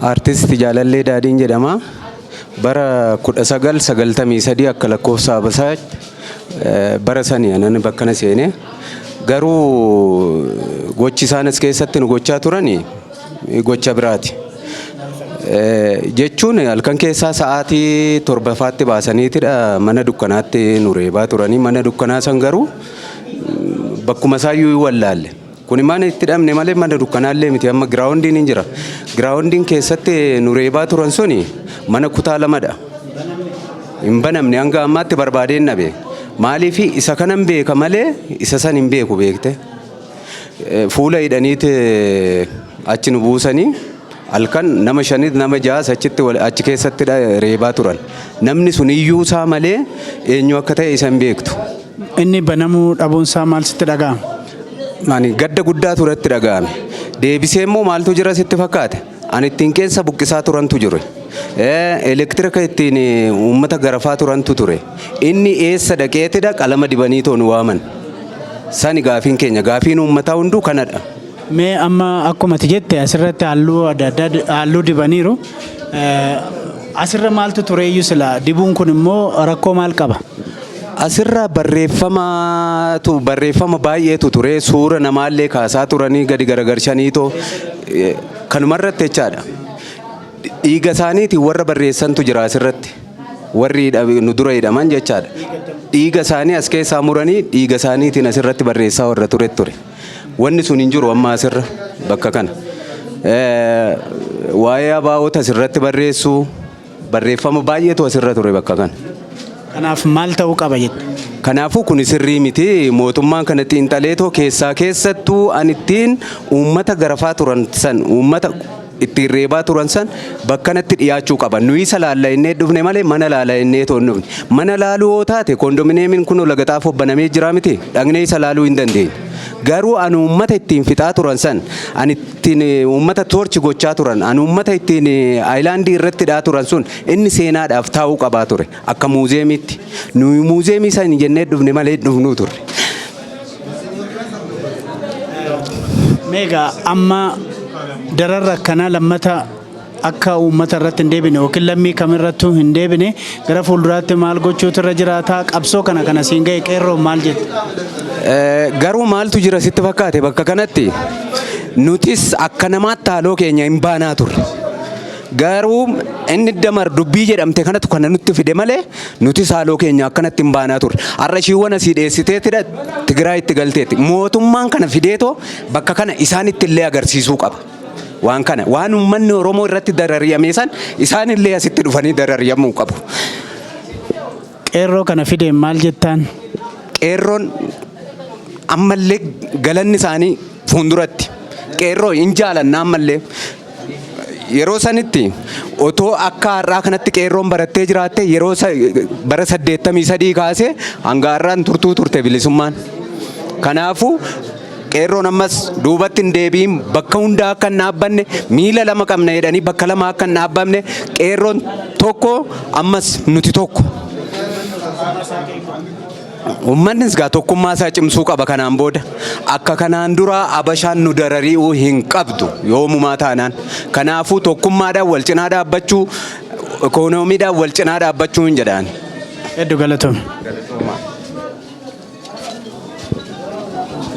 Artist Jaalallee Daadhiin jedhama. Bara 1993 akka lakkoofsa Abasaa bara sani anan bakkana seene. Garuu gochi isaan as keessatti nu gochaa turani gocha biraati. Jechuun halkan keessaa sa'aatii torbafaatti baasaniitidha mana dukkanaatti nu reebaa turanii mana dukkanaa san garuu bakkuma isaayyuu hin wallaalle. Kuni mana itti dhabne malee mana dukkanaallee miti amma giraawundiin hin jira. Giraawundiin keessatti nu reebaa turan suni mana kutaa lamadha. Hin banamne hanga ammaatti barbaadeen dhabe. Maaliif isa kanan beeka malee isa san hin beeku beekte. Fuula hidhaniiti achi nu buusanii halkan nama shanit nama ja'as achitti achi keessatti reebaa turan. Namni sun iyyuu isaa malee eenyu akka ta'e isa hin beektu. Inni banamuu dhabuun isaa maal sitti dhaga'ama? Ani gadda guddaa turetti dhaga'ame. Deebisee immoo maaltu jira sitti fakkaate? Ani ittiin qeensa buqqisaa turantu jiru. Elektirika ittiin uummata garafaa turantu ture. Inni eessa dhaqeetidha qalama dibanii too nu waaman. Sani gaafiin keenya gaafiin uummataa hunduu kanadha. Mee amma akkuma ati jette asirratti halluu adda addaa halluu dibaniiru. Asirra maaltu tureeyyuu sila dibuun kun immoo rakkoo maal qaba? Asirra barreeffamatu barreeffama baay'eetu ture suura namaallee kaasaa turanii gadi garagalchaniitoo kanumarratti jechaadha. Dhiiga isaaniitiin warra barreessantu jira asirratti. Warri nu dura hidhaman jechaadha. Dhiiga isaanii as keessaa muranii dhiiga isaaniitiin asirratti barreessaa warra ture ture. Wanni sun hin jiru amma asirra bakka kana. Waa'ee abaa'oota asirratti barreessuu barreeffama baay'eetu asirra ture bakka kana. Kanaaf maal ta'uu qaba jette? Kanaafuu kun sirrii miti mootummaan kana xiinxaleetoo keessaa keessattuu an ittiin uummata garafaa turan san uummata ittiin reebaa turan san bakkanatti dhiyaachuu qaba. Nuyi isa laalla innee dhufne malee mana laala innee too hin dhufne. Mana laaluu yoo taate kondominiyeemiin kun laga xaafoo banamee jira miti dhaqnee isa laaluu hin dandeenye. Garuu an uummata ittiin fixaa turan san an ittiin uummata toorchi gochaa turan an uummata ittiin aayilaandii irratti hidhaa turan sun inni seenaadhaaf taa'uu qabaa ture akka muuzeemiitti. Nuyi muuzeemii san jennee dhufne malee hin dhufnuu turre. Meegaa amma dararra akkanaa lammata akka uummata irratti hin deebine yookiin lammii kamirrattuu hin deebine gara fuulduraatti maal gochuutu irra jiraata qabsoo kana kana siin ga'e qeerroon maal jette? Garuu maaltu jira sitti fakkaate bakka kanatti nutis akka namaatti haaloo keenya hin baanaa turre. Garuu inni damar dubbii jedhamte kanatu kana nutti fide malee nutis haaloo keenya akkanatti hin baanaa turre. Har'a ishiiwwan asii dheessiteetidha Tigraayitti galteetti. Mootummaan kana fideetoo bakka kana isaanitti illee agarsiisuu qaba. Waan kana waan uummanni Oromoo irratti darariyame san isaanillee asitti dhufanii darariyamuu qabu. Qeerroo kana fideen maal jettaan? Qeerroon ammallee galanni isaanii fuulduratti. Qeerroo hin jaalanna ammallee. Yeroo sanitti otoo akka har'aa kanatti qeerroon barattee jiraatte yeroo bara 83 kaasee hanga har'aan turtuu turte bilisummaan. Kanaafuu qeerroon ammas duubatti hin deebiin bakka hundaa akka hin dhaabbanne miila lama qabna jedhanii bakka lama akka hin dhaabbanne qeerroon tokko ammas nuti tokko. Uummannis gaa tokkummaa isaa cimsuu qaba kanaan booda. Akka kanaan dura Abashaan nu darari'uu hin qabdu yoomumaa taanaan. Kanaafuu tokkummaadhaan wal cinaa dhaabbachuu, ikoonomiidhaan wal cinaa dhaabbachuu hin jedhaan. Hedduu galatoomi.